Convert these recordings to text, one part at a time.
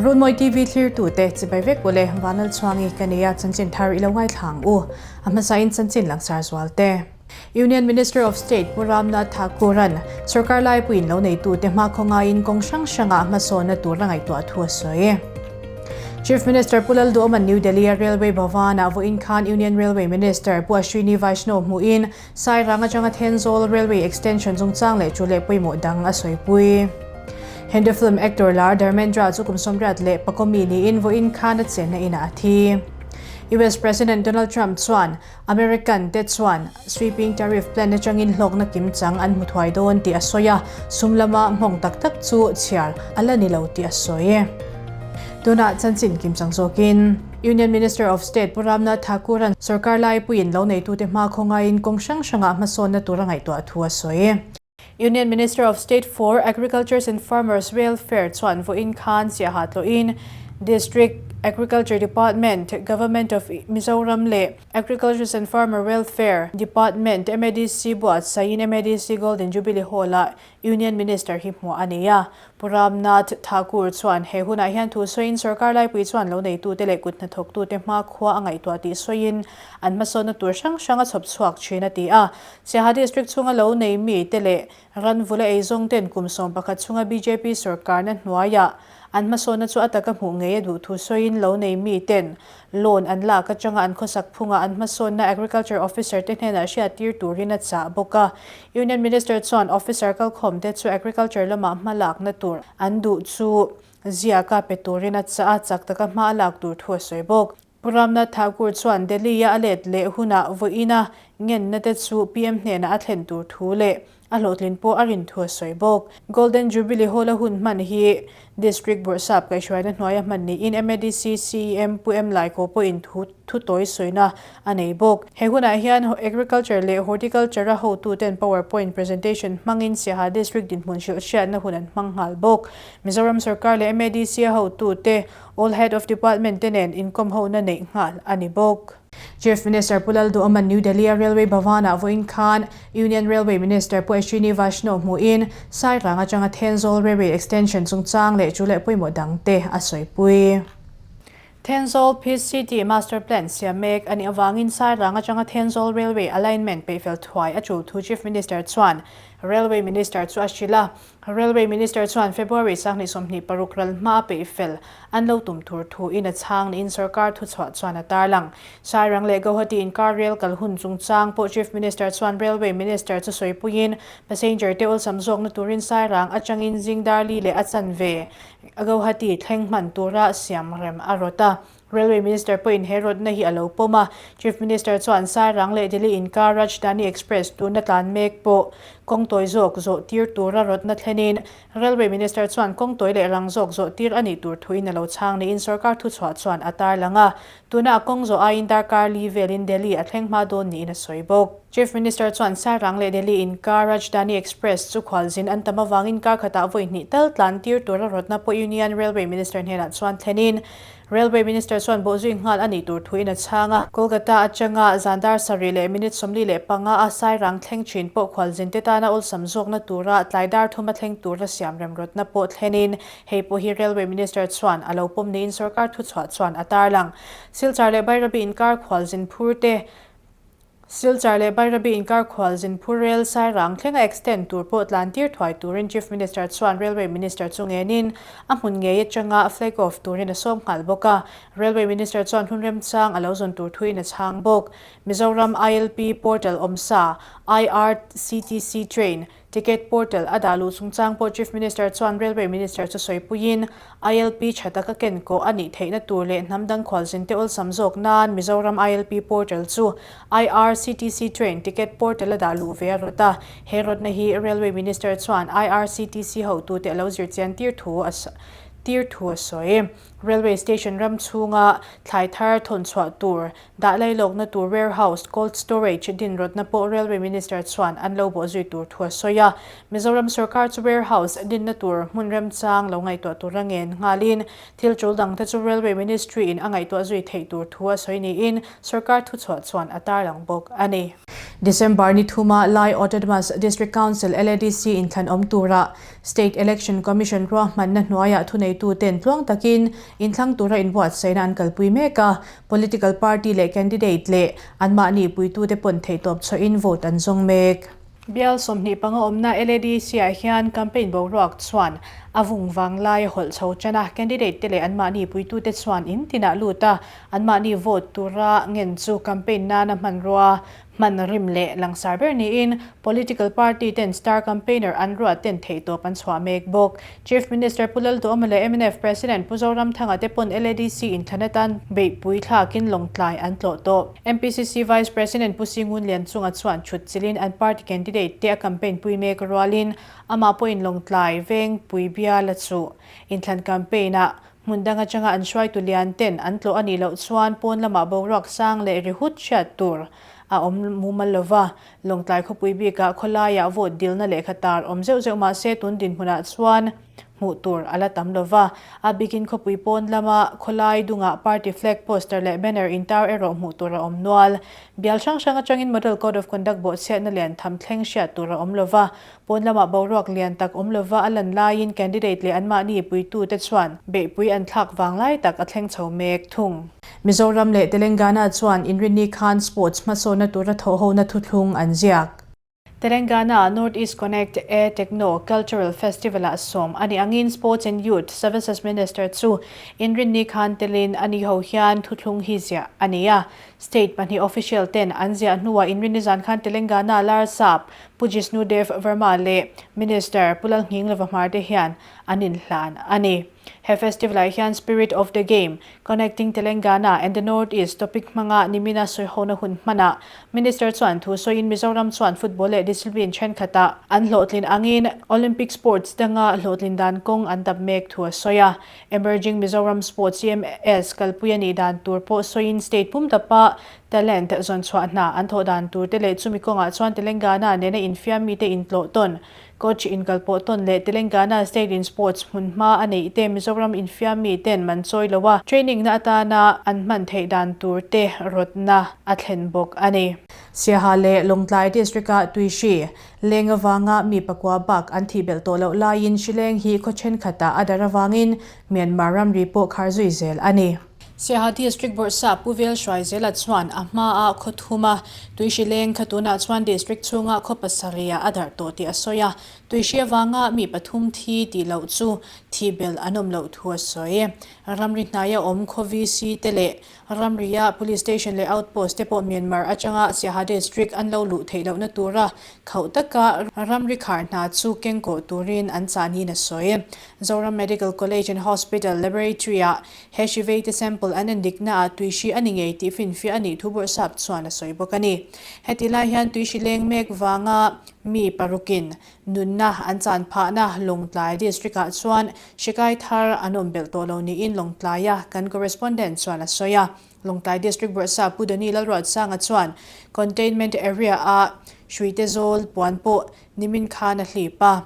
Runmawi TV thlirtute chibai vek ule Vanal Chhuangi ka nia chanchin thar i lo ngaithla ang u. A hmasain chanchin langsar zual te. Union Minister of State Pu Ramnath Thakur-a'n sorkar laipuiin lo neitute hmakhaw ngaiin kawng hrang hrangah hmasawnna tur a ngaihtuah thu a sawi. Chief Minister Pu Lalduhawma'n New Delhi-a Railway Bhavan-ah vawiin khan Union Railway Minister Pu Ashwini Vaishnaw hmuhin Sairang atanga Thenzawl Railway Extension chungchang leh chu leh pawimawh dang a sawipui. Hindi film actor lar Dharmendra chu kum 80 leh pakomi niin vawiin khan a chenna inah a thi. US President Donald Trump chuan American te chuan sweeping tariff plan atangin hlawkna kimchang an hmu thuai dawn tih a sawi a, sum lama nghawng tak tak chu chhiar a la ni lo tih a sawi. Tunah chanchin kimchang zawkin. Union Minister of State Pu Ramnath Thakur-a'n sorkar laipuiin lo neitute hma khawngaiin kawng hrang hrangah hmasawnna tur a ngaihtuah thu a sawi. Union Minister of State for Agricultures and Farmers Welfare chuan vawiin khan chiaha tlawhin District Agriculture Department, Government of Mizoram leh Agricultures and Farmer Welfare Department, MADC buatsaihin MADC Golden Jubilee Hall-ah Union Minister hi hmuah a nei a. Pu Ram Nath Thakur chuan he hunah hian thu sawiin sorkar laipui chuan lo neitute leh kut hnathawktute hmakhua a ngaihtuah tih sawiin an hmasawnna tur hrang hrang a chhawp chhuak thin a ti a. Siaha District chhunga lo nei mite leh ranvula eizawng ten kum 11 chhunga bjp sorkarna hnuaiah an hmasawnna chu a taka hmuh ngei a duh thu sawiin lo nei miten loan an lak atanga an khawsak phunga an hmasawnna Agriculture Officer te hnenah hriattir turin a chah bawk a. Union Minister chuan Officer kalkhawmte chu Agriculture lamah hma lakna tur an duh chu ziaka pe turin a chah a, chak taka hma a lak tur thu a sawi bawk. Pu Ramnath Thakur chuan Delhi-a a let leh hunah vawiina ngenna te chu PM hnenah a thlen tur thu leh a hlawhtlin pawh a rin thu a sawi bawk. Golden Jubilee Hall-a hun hman hi District Bawrhsap kaihhruaina hnuaia hman niin MADC CEM Pu M Laiko pawhin thu thu tawi sawina a nei bawk. He hunah hian Agriculture leh Horticulture-a hotuten Power Point presentation hmangin Siaha District dinhmun hrilh hriatna hun an hmang nghal bawk. Mizoram sorkar leh MADC-a hotute All Head of Department te nen inkawm hona neih nghal a ni bawk. Chief Minister Pu Lalduhawma'n New Delhi-a Railway Bhavan-ah vawiin khan Union Railway Minister Pu Ashwini Vaishnaw hmuhin Sairang atanga Thenzawl Railway Extension chungchang leh chu leh pawimawh dangte a sawipui. Thenzawl Peace City Master Plan siam mek a nih avangin Sairang atanga Thenzawl Railway Alignment peihfel thuai a tul thu Chief Minister chuan Railway Minister chu a hrilh a. Railway Minister chuan February 2026 ral hma a peih fel an lo tum tur thu in a chhang niin sorkar thuchhuah chuan a tarlang. Sairang leh Guwahati inkar rel kal hun chungchang pawh Chief Minister chuan Railway Minister chu sawipuiin passenger te awlsam zawkna turin Sairang atangin Zingdarli leh a chanve Guwahati thleng hman tura siam rem a rawt a. Railway Minister pawhin he rawtna hi a lo pawm a, Chief Minister chuan Sairang leh Delhi inkar Rajdhani Express tuna tlan mek pawh kawng tawi zawk zawh tir tura rawtna thlenin Railway Minister chuan kawng tawi leh rang zawk zawh tir a nih tur thuin a lo chhang niin sorkar thuchhuah chuan a tarlang a, tuna a kawng zawh aiin darkar li velin Delhi a thleng hma dawn niin a sawi bawk. Chief Minister chuan Sairang leh Delhi inkar Rajdhani Express chu khualzin an tam avangin kar khatah vawi hnih tal tlan tir tura rawtna pawh Union Railway Minister hnenah chuan thlenin Railway Minister chuan bawhzui nghal a nih tur thuin a chhang a. Kolkata atanga zan dar sarih leh minute 45 a Sairang thleng thin pawh khualzinte tana awlsam zawkna tura tlai dar thuma thleng tura siam remrawtna pawh thlenin hei pawh hi Railway Minister chuan a lo pawm niin sorkar thuchhuah chuan a tarlang. Silchar leh Bairabi inkar khualzin phur te Silchar leh Bairabi inkar khualzin phur rel Sairang thlenga extend tur pawh tlan tir thuai turin Chief Minister chuan Railway Minister chu ngenin a hmun ngei atanga flag off turin a sawm nghal bawk a. Railway Minister chuan hun remchang a lo zawn tur thuin a chhang bawk. Mizoram ILP portal awmsa IRCTC train Ticket portal a dah luh chungchang pawh Chief Minister chuan Railway Minister chu sawipuiin ILP tha taka ken kawh a nih theihna tur leh hnam dang khualzinte awlsam zawk nan Mizoram ILP portal chu IRCTC train ticket portal a dah luh ve a rawt a. He rawtna hi Railway Minister chuan IRCTC hotute a lo zirchian tir thu a tir thu a sawi. Railway station ram chhunga thlai thar thawn chhuah tur, dah lailawkna tur warehouse, cold storage din rawtna pawh Railway Minister chuan an lo bawhzui tur thu a sawi a. Mizoram sorkar chu warehouse dinna tur hmun remchang lo ngaihtuah tura ngen nghalin thil tul dangte chu Railway Ministry in a ngaihtuah zui theih tur thu a sawi niin sorkar thuchhuah chuan a tarlang bawk a ni. December ni thuma Lai Autonomous District Council, LADC, inthlan awm tura State Election Commission ruahmanna hnuaiah thuneituten tluang takin inthlang tura inbuatsaihna an kalpui mek a, political party leh candidate leh anmahni puitute pawn theihtawp chhuahin vote an zawng mek. Bial 25 awmna LADC-ah hian campaign boruak chuan a vung vang lai a hawlh chho tan a, candidate te leh anmahni puitute chuan in tinah lut a, anmahni vote tura ngen chu campaign nana hmanrua Hman rim leh langsar ber niin political party ten star campaigner an ruat ten theihtawp an chhuah mek bawk. Chief Minister Pu Lalduhawma leh mnf President Pu Zoramthanga te pawn LADC inthlan atan beihpui thlakin lawngtlai an tlawh tawh. MPCC Vice President Pu Singun Lianchunga chuan thut chilhin an party candidate te a campaign pui mek rualin amah pawhin lawngtlai veng pui bial a chuh. Inthlan campaign ah Hmun dang atanga an hruaitu lian ten an tlawh a nih loh chuan pawn lamah boruak sang leh ri hut hriat tur a awm mumal lo va. Lawngtlai khawpui bikah khawlaiah vote dilna lehkha tar awm zeuh zeuh mah se tun dinhmunah chuan hmuh tur a la tam lo va. A bikin khawpui pawn lama khawlai dungah party flag poster leh banner intar erawh hmuh tur a awm nual. Bial hrang hrang atangin model code of conduct bawhchhiatna lian tham thleng hriat tur a awm lo va. Pawn lamah boruak lian tak awm lova a lan laiin candidate leh anmahni puitute chuan beihpui an thlak vang lai tak a thleng chho mek thung. Mizoram leh Telangana chuan Inrinni khan sports hmasawnna tura thawhhona thuthlung an ziak. Telangana North East Connect A Techno Cultural Festival-ah sawm a nih angin Sports and Youth Services Minister chu Inrinni khan telin a ni ho hian thuthlung hi ziah a ni a. State pahnih official ten an ziah hnuah Inrinni zan khan Telangana Larsap Pu Jishnu Dev Verma leh Minister Pu Lalnghinglova Hmar te hian an inhlan a ni. He festival-ah hian Spirit of the Game, Connecting Telangana and the North East topic hmanga nimina sawihona hun hmanah Minister chuan thu sawiin Mizoram chuan football leh discipline thenkhatah an hlawhtlin angin Olympic sports danga hlawhtlin dan kawng an dap mek thu a sawi a. Emerging Mizoram Sports, EMS, kalpui a nih dan tur pawh sawiin state pum dapa Talent zawn chhuah hna an thawh dan tur te leh chumi kawngah chuan Telangana nena infiam mite intlawh tawn, coach inkalpawh tawn leh Telangana state in sports hmun hma a neih te Mizoram infiam miten man chawi lo a training na atana an hman theih dan tur te rawtna a thlen bawk a ni. Siaha leh Lawngtlai District ah Tuihri leng avanga mi pakua bak an thih belh tawh loh laiin hrileng hi khaw thenkhatah a dar avangin Myanmar ramri pawh khar zui zel a ni. Siaha District Bawrhsa Pu Vel Hruaizela chuan a hmaah khaw thum a, Tuihri leng kha tunah chuan District chhunga khaw pasarihah a darh tawh tih a sawi a, Tuihri avanga mi pathum thi tih loh chu thih belh an awm loh thu a sawi. Ramri hnaia awm khaw VC te leh ramria Police Station leh Outpost te pawh Myanmar atanga Siaha District an lo luh theih lohna tura khauh taka ramri khar hna chu kengkawh turin an chah niin a sawi. Zoram Medical College and Hospital Laboratory-ah He hri veite sample an endik naah tuihri a ni ngei tih finfiah a nih thu Bawrhsap chuan a sawi bawk a ni. Heti lai hian tuihri leng mek vanga mi parukin nunna an chan phahna Lawngtlai District ah chuan hri kai thar an awm belh tawh lo niin Lawngtlaia kan correspondent chuan a sawi a. Lawngtlai District Bawrhsap Pu Doni Lalruatsanga chuan Containment Area ah hruite zawl puan pawh nimin khan a hlip a.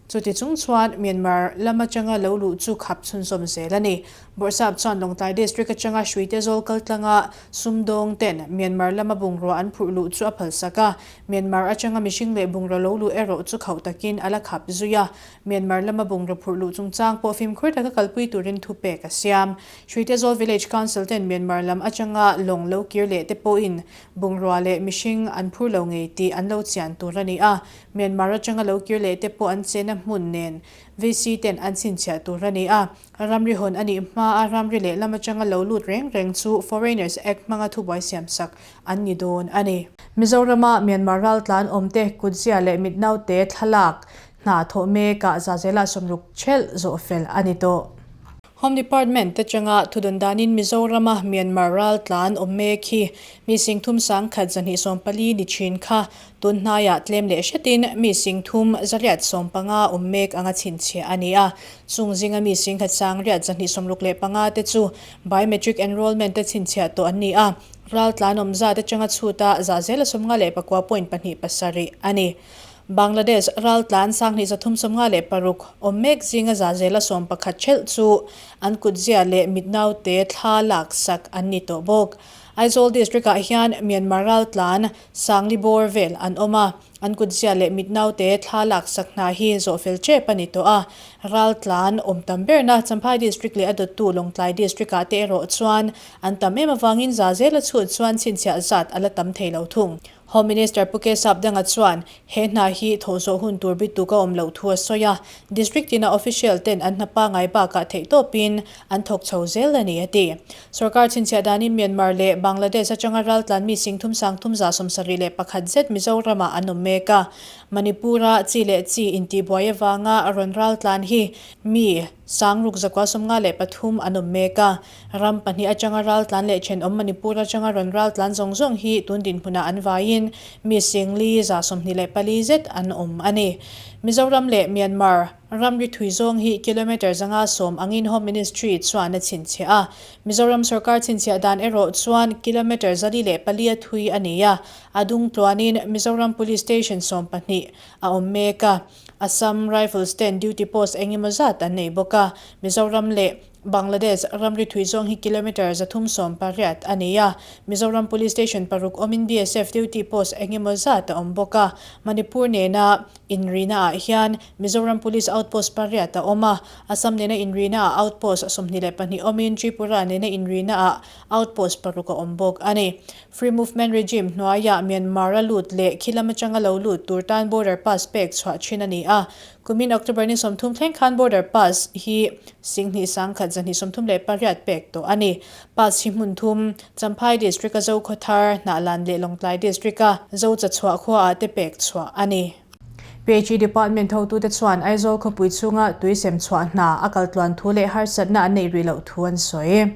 Chuti chung chuan Myanmar lam atanga lo luh chu khap chhunzawm zel a ni. Bawrhsap chuan Lawngtlai District atanga Hruite zawl kaltlanga sumdawng ten Myanmar lama bungrua an phurh luh chu a phalsak a, Myanmar atanga mihring leh bungraw lo luh erawh chu khauh takin a la khap zui a. Myanmar lama bungraw phurh luh chungchang pawh fimkhur taka kalpui turin thupek a siam. Hruite zawl Village Council ten Myanmar lam atanga lawng lo kir leh te pawhin bungrua leh mihring an phur lo ngei tih an lo chian tur a ni a. Myanmar atanga lo kir leh te pawh an chena hmun nen VC ten an chhinchhiah tur a ni a, ramri hawn a nih hma a ramri lehlam atanga lo lut reng reng chu Foreigners Act hmanga thubuai siamsak an ni dawn a ni. Mizorama Myanmar raltlan awmte kutzia leh mitnaute thlalak hna thawh mekah Zazela 60 thelh zawh fel a ni tawh. Home Department atanga thudawn danin Mizorama Myanmar raltlan awm mek hi mi singthum sangkhat 240 ni thin kha tun hnaiah tlem leh hretin mi singthum 815 awm mek anga chhinchhiah a ni a. Chung zinga mi singkhat sangriat 265 te chu biometric enrolment te chhinchhiah tawh an ni a. Raltlan awm zat atanga chhuta zahzela 59.27 a ni. Bangladesh raltlan 2356 awm mek zinga zahzela 11 thelh chu an kutzia leh mitnaute thla lak sak an ni tawh bawk. Aizawl district ah hian Myanmar raltlan sangli bawr vel an awm a, an kutzia leh mitnaute thla lak sak hna hi zawhfel tep a ni tawh a. Raltlan awm tam berna Champhai district leh a dawttu Lawngtlai district ah te erawh chuan an tam em avangin zahzela chhut chuan chhinchhiah zat a la tam thei lo thung. Home Minister Pu Kesap Danga chuan he hna hi thawh zawh hun tur bi tuk a awm loh thu a sawi a, District tina official ten an hna pangai bakah theih tawpin an thawk chho zel a ni a ti. Sorkar chhinchhiah danin Myanmar leh Bangladesh atanga raltlan mi 3371 zet Mizoramah an awm mek a, Manipur-a chi leh chi intihbuai avanga rawn raltlan hi mi 6953 an awm mek a. Ram pahnih atanga raltlan leh thenawm Manipur atanga rawn raltlan zawng zawng hi tun dinhmunah an vaiin mi 4,124 zet an awm a ni. Mizoram leh Myanmar ramri thui zawng hi kilometre 110 angin Home Ministry chuan a chhinchhiah a. Mizoram sorkar chhinchhiah dan erawh chuan kilometre 404 a thui a ni a, a dung tluanin Mizoram Police Station 12 a awm mek a. Assam Rifles ten duty post engemaw zat an nei bawk a, Mizoram leh Bangladesh ramri thui zawng hi kilometre 380 a ni a, Mizoram Police Station paruk awmin BSF duty post engemaw zat a awm bawk a, Manipur nena inrina ah hian Mizoram Police outpost pariat a awm a, Assam nena inrina ah outpost 22 awmin Tripura nena inrina ah outpost paruk a awm bawk a ni. Free Movement Regime hnuaiah Myanmar a lut leh khilam atanga lo lut tur tan border pass pek chhuah thin a ni a, Kumin October ni 30 thleng khan border pass hi 21,238 pek tawh a ni. Pass hi hmun thum, Champhai District a Zokhawthar, Hnahlan leh Lawngtlai District a Zochachhuah khuaah te pek chhuah a ni. PHE Department hotute chuan Aizawl khawpui chhunga tui sem chhuah hna a kal tluan thu leh harsatna an neih rih loh thu an sawi.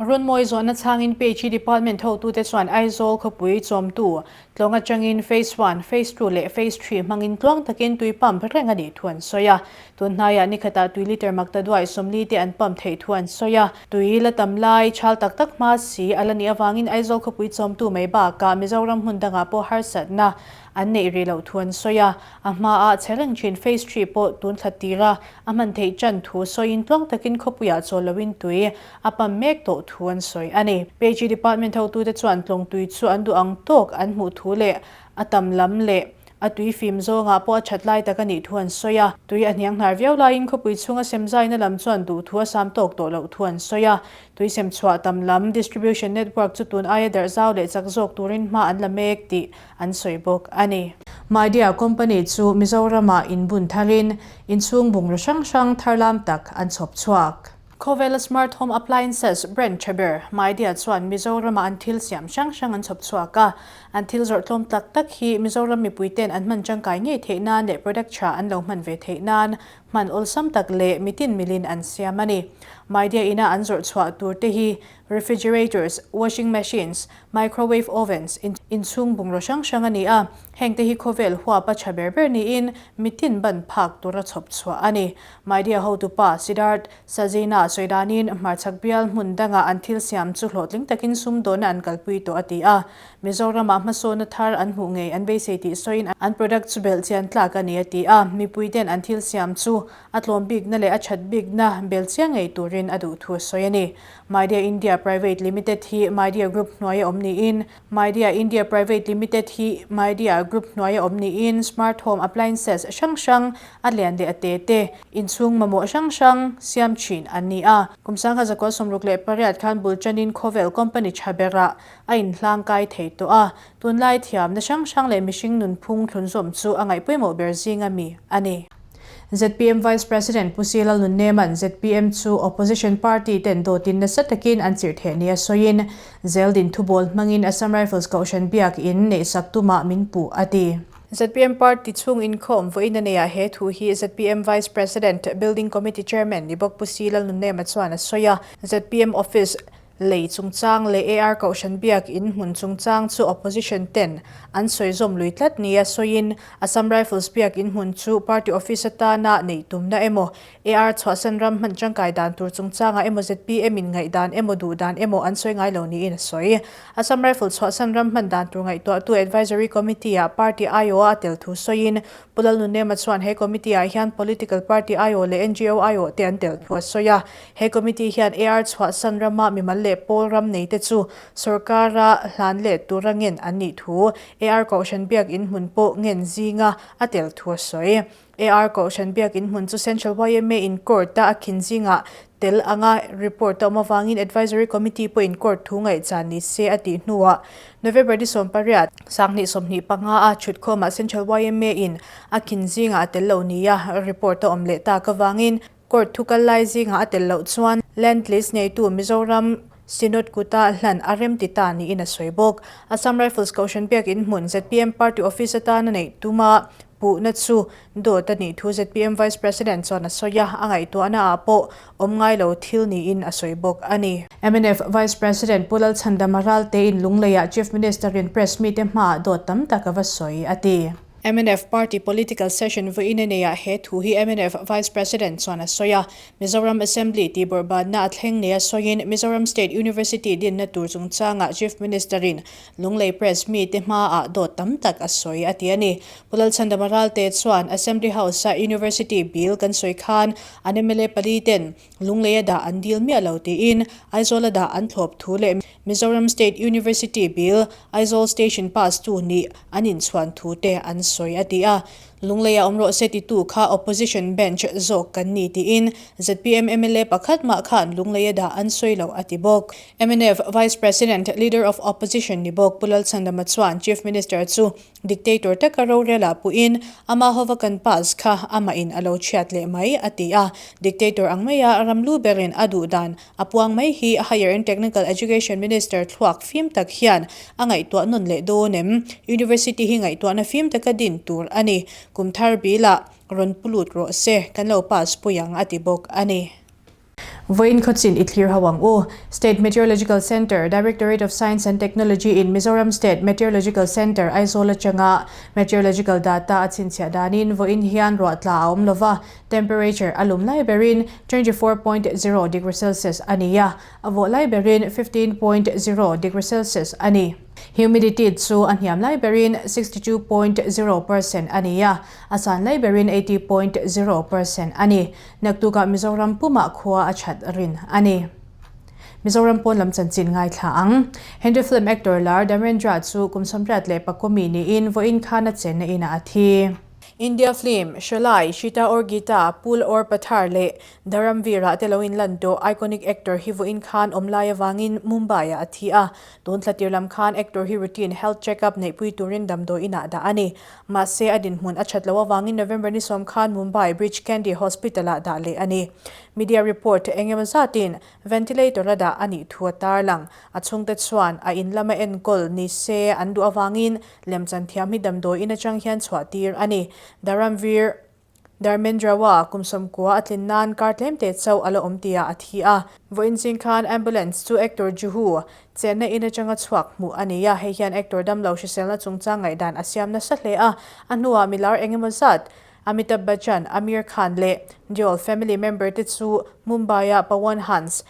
Runmawi zawhna chhangin PHE Department hotute chuan Aizawl khawpui chawmtu tlawng atangin Phase One, Phase Two leh Phase Three hmangin tluang takin tui pump reng a nih thu an sawi a. Tun hnaiah nikhatah tui litre makta duai 40 te an pump theih thu an sawi a. Tui la tam lai chhal tak tak hma si a la nih avangin Aizawl khawpui chawmtu mai bakah Mizoram hmun dangah pawh harsatna an neih rih loh thu an sawi a. A hmaah che reng thin Phase Three pawh tun thla tira a hman theih tan thu sawiin tluang takin khawpuiah chawl loin tui a pam mek tawh thu an sawi a ni. PHE Department hotute chuan tlawng tui chu an duh ang tawk an hmuh thu leh a tam lam leh a tui fim zawngah pawh a that lai tak a nih thu an sawi a. Tui a hniang hnar viau laiin khawpui chhunga semzaina lam chuan duh thu a sam tawk tawh loh thu an sawi a. Tui sem chhuah tam lam distribution network chu tun aia darh zau leh chak zawk turin hma an la mek tih an sawi bawk a ni. Midea company chu Mizoramah inbun tharin inchhung bungraw hrang hrang tharlam tak an chhawp chhuak. Khawvela smart home appliances brand tha ber Midea chuan Mizorama an thil siam hrang hrang an chhawp chhuak a. An thil zawrh tlawm tak tak hi Mizoram mipui ten an hman tangkai ngei theih nan leh product tha an lo hman ve theih nan hman awlsam tak leh mitin milin an siam a ni. Midea ina an zawrh chhuah tur te hi refrigerators, washing machines, microwave ovens, inchhung bungraw hrang hrang a ni a. Heng te hi khawvel huapa tha ber ber niin mitin ban phak tura chhawp chhuah a ni. Midea hotupa Siddharth Sajina sawi danin hmarchhak bial hmun dangah an thil siam chu hlawhtling takin sumdawna an kalpui tawh a ti a. Mizoramah hmasawna thar an hmuh ngei an beisei tih sawiin an product chu belh chian tlak a ni a ti a. Mipui ten an thil siam chu a tlawm bikna leh a that bikna bel chiang ngei turin a duh thu a sawi a ni. Midea India Private Limited hi Midea Group hnuaia awm niin Midea India Private Limited hi Midea Group hnuaia awm niin smart home appliances hrang hrang a lian leh a te te, inchhung mamawh hrang hrang siam thin an ni a. Kum 1968 khan bul tanin khawvel company tha berah a inhlang kai thei tawh a, tunlai thiamna hrang hrang leh mihring nunphung thlunzawm chu a ngaihpawimawh ber zinga mi a ni. ZPM Vice President Pu Sila Lunneman ZPM chu opposition party ten dawtin nasa takin an chirh theh nia sawiin Zeldin thubâwl hmangin Assam Rifles Kohhran biak in neih sak tumah min puh a ti. Zpm party chhung inkhawm vawiin a neiah he thu hi zpm Vice President, Building Committee Chairman ni bawk Pu Si Lalnunema chuan a sawi a. Zpm office lei chungchang leh AR Kohhran biak in hmun chungchang chu opposition ten an sawi zawm lui tlat nia sawiin Assam Rifles biak in hmun chu party office atana neih tumna emaw AR chhuahsan ram hman tangkai dan tur chungchangah emaw zpm in ngaihdan emaw duh dan emaw an sawi ngai lo niin a sawi. Assam Rifle chhuahsan ram hman dan tur ngaihtuahtu Advisory Committee-ah party aiawh a tel thu sawiin Pu Lalnunema chuan he committee-ah hian political party aiawh leh ngo aiawh te an tel thu a sawi a. He committee hian AR chhuahsan rama mimal leh pawl ram neite chu sorkara hlan leh tura ngen an nih thu AR Kohhran biak in hmun pawh ngen zinga a tel thu a sawi. AR Kohhran biakin hmun chu Central yma in court-a a khin zingah tel anga report a awm avangin Advisory Committee pawhin court thu ngaihchan ni se a tih hnuah November ni 18, 2025 a thutkhawmah Central yma in a khin zingah a tel lo nia report a awm leh tak avangin Court thu kal lai zingah a tel loh chuan Land Lease neitu Mizoram Synod kuta hlan a rem ti ta niin a sawi bawk. Assam Rifles Kohhran biakin hmun zpm Party Office atana neih tuma puhna chu dawt a nih thu zpm Vice President chuan a sawi a, a ngaihtuahna ah pawh awm ngai lo thil niin a sawi bawk a ni. Mnf Vice President Pu Lalchhandama Raltein Lungleiah Chief Minister-in Press mite hmaah dawt tam tak a va sawi a ti. Mnf Party Political Session vawiin a neiah he thu hi mnf Vice President chuan a sawi a. Mizoram Assembly tih bawrhbanna a thleng nia sawiin Mizoram State University dinna tur chungchangah Chief Minister-in Lunglei Press mite hmaah dawt tam tak a sawi a ti a ni. Pu Lalchhandama Ralte chuan Assembly House-a University Bill kan sawi khan an mla pali ten Lunglei a dah an dil miah lo tiin Aizawl a dah an thlawp thu leh Mizoram State University Bill Aizawl Station pass tu nih an inchhuan thu te an sawi a ti a. Lunglei a awm rawh se titu kha Opposition Bench zawk kan ni tiin zpm mla pakhat mah khan Lunglei a dah an sawi lo a ti bawk. Mnf Vice President, Leader of Opposition ni bawk Pu Lalchhandama chuan Chief Minister chu Dictator taka rorel ah puhin ama hova kan pass kha amah in a lo chhiat leh mai a ti a. Dictator ang maia ram lu berin a duh dan a puang mai hi Higher and Technical Education Minister thluak fim tak hian a ngaihtuah nawn leh dawn em? University hi ngaihtuahna fim taka din tur a ni. Kum thar bilah rawn pu lut rawh se, kan lo pass pui ang a ti bawk a ni. Vawiin khawchin i thlir ho ang u. State Meteorological Centre, Directorate of Science and Technology in Mizoram State Meteorological Centre, Aizawl atanga Meteorological data a chhinchhiah danin vawiin hian ruah tla a awm lova, temperature a lum lai berin 24.0 degree Celsius a ni a, a vawh lai berin 15.0 degree Celsius a ni. Humidity chu a hniam lai berin 62.0% a ni a, a san lai berin 80.0% a ni. Naktukah Mizoram pumah khua a that rin a ni. Mizoram pawn lam chanchin ngaithla ang. Hindi film actor lar Dharmendra chu kum 28 mi niin vawiin khan a chenna inah a thi. India film Sholay, Sita Aur Gita, Phool Aur Patthar leh Dharamveer ah te lo inlan tawh iconic actor hi vawiin khan awm lai avangin Mumbai ah a thi a. Tun thla tir lam khan actor hi routine health check-up neihpui turin damdawi inah dah a ni. Mahse, a dinhmun a that loh avangin November ni sawm khan Mumbai Breach Candy Hospital-ah dah leh a ni. Media report eng emaw zatin ventilator a dah a nih thu a tarlang. A chhungte chuan a in lama enkawl ni se an duh avangin lemchan thiam hi damdawi in atang hian chhuah tir a ni. Dharamveer Dharmendra Wa kum 90 a tlin nan kar tlem te chauh a la awm tihah a thi a. Vawiin zing khan ambulance chu actor Juhu chenna in atanga chhuak hmuh a ni a, hei hian actor damlo hriselna chungchang ngaihdan a siam nasa hle a. A hnuah milar engemaw zat Amitabh Bachchan, Aamir Khan leh Deol family member te chu Mumbai-a Pawan Hans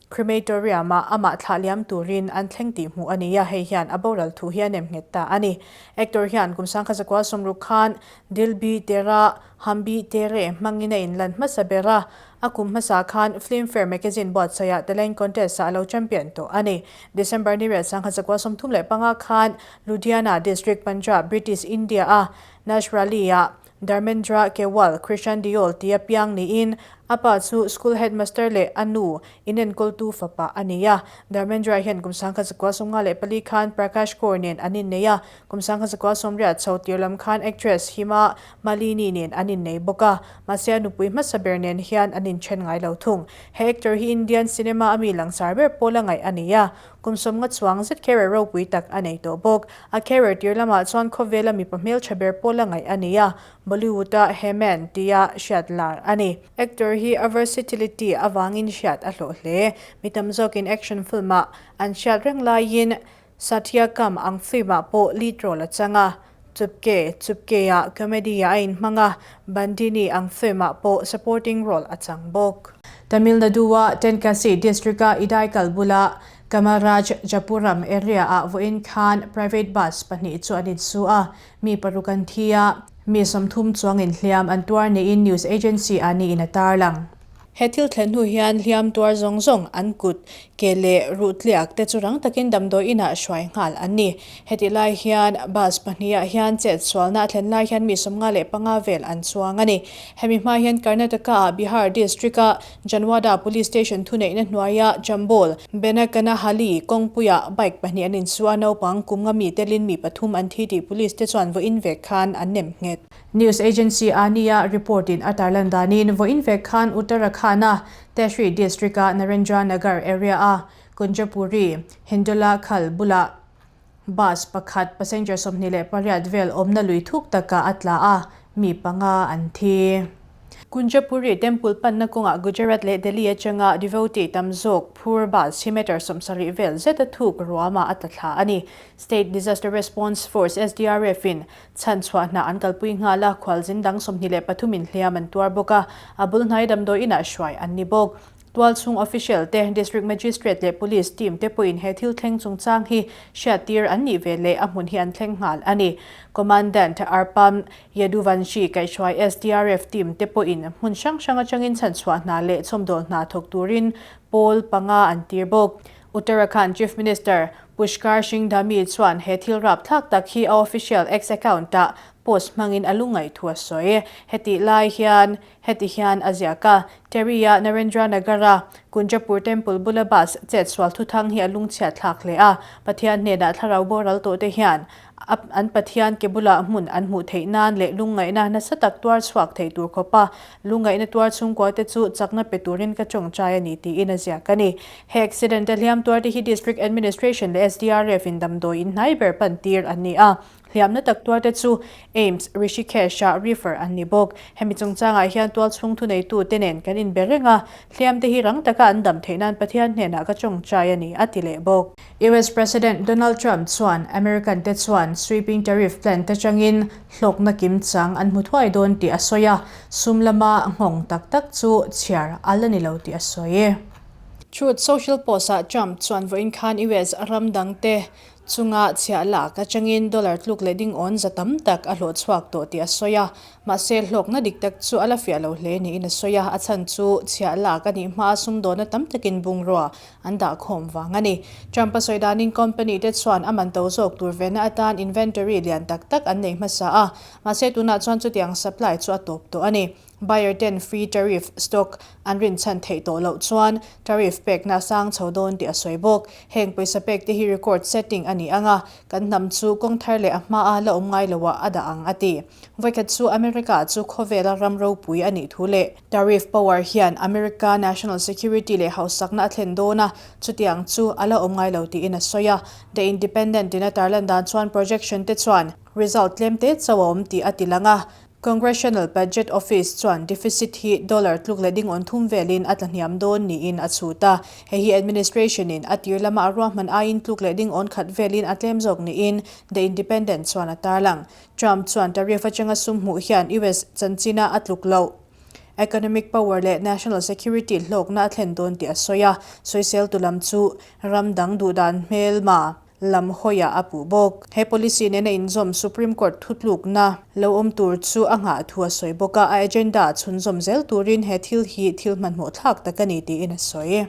Crematorium-ah amah thlah liam turin an thleng tih hmuh a ni a, hei hian a boral thu hi a nem nghet ta a ni. Actor hian kum 1960 khan Dil Bhi Tera Hum Bhi Tere hmangin a inlan hmasa ber a, a kum hmasa khan Filmfare magazine buatsaihah talent contest-ah a lo champion tawh a ni. December ni riat 1935 khan Ludhiana District, Punjab, British India-a Nasrali-ah Dharmendra Kewal Krishan Deol tia piang niin A pa chu school headmaster leh a nu inenkawltu fapa a ni a. Dharmendra hian kum 1954 khan Prakash Kaur nen an innei a, kum 1980 chho tir lam khan actress Hima Malini nen an innei bawk a, mahse a nupui hmasa ber nen hian an inthen ngai lo thung. He actor hi Indian cinema a mi langsar ber pawl a ngaih a ni a, kum 50 chuang zet career ropui tak a nei tawh bawk. A career tir lamah chuan khawvela mipa hmeltha ber pawl a ngaih a ni a, Bollywood-a Heyman tia hriat lar a ni. Actor hi a versatility avangin hriat a hlawh hle. Mi tam zawkin action film-ah an hriat reng laiin Satyakam ang film-ah pawh lead role a chang a. Chupke Chupke-ah comedy-ah a inhmang a, Bandini ang film-ah pawh supporting role a chang bawk. Tamil Nadu-a Tenkasi district-a Idaikal bula Kamaraj Japuram area-ah vawiin khan private bus pahnih chu an insu a, Mi paruk an thi a, mi 30 chuang inhliam an tuar niin news agency ah niin a tarlang. He thil thlen hnu hian hliam tuar zawng zawng an kut, ke leh ruh tliak te chu rang takin damdawi inah hruai nghal an ni. Hetih lai hian bus pahnih ah hian chet sualna a thlen lai hian mi 55 vel an chuang a ni. Hemi hma hian Karnataka ah Bihar district a Janwada Police Station thuneihna hnuaia Chambol, Benakanahali kawngpuiah bike pahnih an insu a, naupang kum nga mi telin mi pathum an thi tih police te chuan vawiin vek khan an nem nghet. News agency Aania report in a tarlan danin vawiin vek khan Uttarakhand-a Tehri district-a Narendra Nagar area-a Kunjapuri, Hindola Khal bulah bus pakhat passenger 28 vel awmna lui thuk takah a tla a, mi panga an thi. Kunjapuri Temple panna kawngah Gujarat leh Delhi atanga devotee tam zawk phur bus hi meter 70 vel zeta thuk ruamah a tla thla a ni. State Disaster Response Force, SDRF, in chhan chhuah hna an kalpui nghal a, khualzin dang 23 in hliam an tuar bawk a, a bul hnai damdawi inah hruai an ni bawk. Tualchhung official te, District Magistrate leh Police team te pawhin he thil thleng chungchang hi hriattir an nih ve leh a hmun hi an thleng nghal a ni. Commandant Arpam Yaduvanshi kaihhruai SDRF team te pawhin hmun hrang hrang atangin chhanchhuah hna leh chhawmdawl hna thawk turin pawl panga an tir bawk. Uttarakhand Chief Minister Pushkar Singh Dhami chuan he thil rapthlak tak hi a official X account-ah post hmangin a lungngaih thu a sawi. Hetih lai hian Heti hian a ziak a, Terry-a Narendra Nagar-a Kunjapur Temple bula bus chet sual thuthang hi a lungchhiat thlak hle a, Pathian hnenah thlarau boral tawhte hian an Pathian ke bulah hmun an hmuh theih nan leh lungngaihna nasa tak tuar chhuak thei tur khawpa lungngaihna tuar chhungkuate chu chakna pe turin ka tawngtai a ni tiin a ziak a ni. He accident-a hliam tuarte hi District Administration leh SDRF in damdawi in hnai ber pan tir an ni a. Hliamna tak tuarte chu AIIMS Rishikesh-ah refer an ni bawk. Hemi chungchangah hian tualchhung thuneitute nen kan inbe reng a, hliamte hi rang taka an dam theih nan Pathian hnenah ka tawngtai a ni, a ti leh bawk. US President Donald Trump chuan American te chuan sweeping tariff plan te changin hlawkna kim chang an hmu thuai dawn tih a sawi a, sum lama nghawng tak tak chu chhiar a la ni lo tih a sawi. Truth Social post-ah Trump chuan vawiin khan US ram dangte Chunga chhiah lak atangin dollar tluk leh ding awn za tam tak a hlawh chhuak tawh tih a sawi a, mahse hlawkna dik tak chu a la fiah lo hle niin a sawi a, a chhan chu chhiah lak a nih hmaa sumdawna tam takin bungrua an dah khawm vang a ni. Trump a sawi danin company te chuan a man to zawk tur vena atan inventory lian tak tak an nei hmasa a, mahse tunah chuan chutiang supply chu a tawp tawh a ni. Buyer ten free tariff stock an rinchhan theih tawh loh chuan tariff pekna a sang chho dawn tih a sawi bawk. Heng pawisa pek te hi record setting a ni ang a, kan hnam chu kawng thar leh a hmaa la awm ngai loah a dah ang a ti. Vawikhat chu America chu khawvela ram ropui a nih thu leh tariff power hian America national security leh hausakna a thlen dawn a, chutiang chu a la awm ngai lo tiin a sawi a. The Independent in a tarlan dan chuan projection te chuan result tlem te chauh a awm tih a ti lang a, Congressional Budget Office chuan deficit hi dollar tluk leh ding awn thum velin a tlahniam dawn niin a chhut a. Hei hi administration in a tir lama a ruahman aiin tluk leh ding awn khat velin a tlem zawk niin The Independent chuan a tarlang. Trump chuan tariff atanga sum hmuh hian US chanchina a tluk loh economic power leh national security hlawkna a thlen dawn tih a sawi a. Sawiseltu lam chu ram dang duhdan hmelma lam hawiah a puh bawk. He policy nena inzawm Supreme Court thutlukna lo awm tur chu a nghah thu a sawi bawk a, a agenda chhunzawm zel turin he thil hi thil hmanhmawh thlak tak a ni tiin a sawi.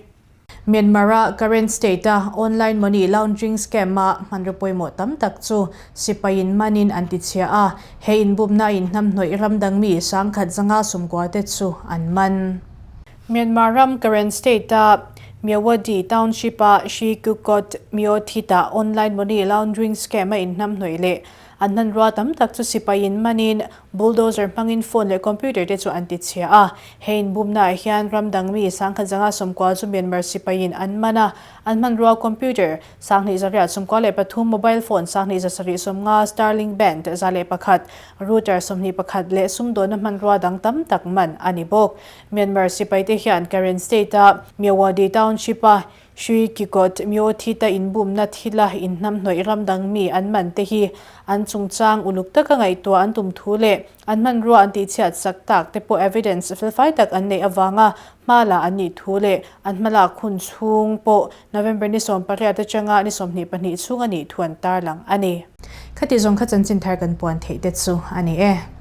Myanmar-a Karen State-a online money laundering scam-a hmanraw pawimawh tam tak chu sipaiin manin an tichhia a, he inbumna a inhnamhnawih ramdang mi 1590 te chu an man. Myanmar ram Karen State-a Myawaddy Township-a Shi Kukot Myo Thit-ah online money laundering scam-a inhnamhnawih leh an hmanrua tam tak chu sipaiin manin bulldozer hmangin phone leh computer te chu an tichhia a. He inbumnaah hian ram dang mi 10 90 chu Myanmar sipaiin an man a, an hmanrua computer 2293, mobile phone 2750, Starlink band 101, router 21 leh sumdawnna hmanrua dang tam tak man a ni bawk. Myanmar sipaite hian Karen State-a Myawaddy Township-a Sri Kikot Myo Thita inbumna thila inhnamhnawih ram dang mi an man te hi an chungchang uluk taka ngaihtuah an tum thu leh an hmanrua an tihchhiat sak tak te pawh evidence felfai tak an neih avanga hma la an nih thu leh an hmalak hun chhung pawh November ni 18 atanga ni 22 chhung a nih thu an tarlang a ni. Khati zawng kha chanchin thar kan puan theih te chu a ni e.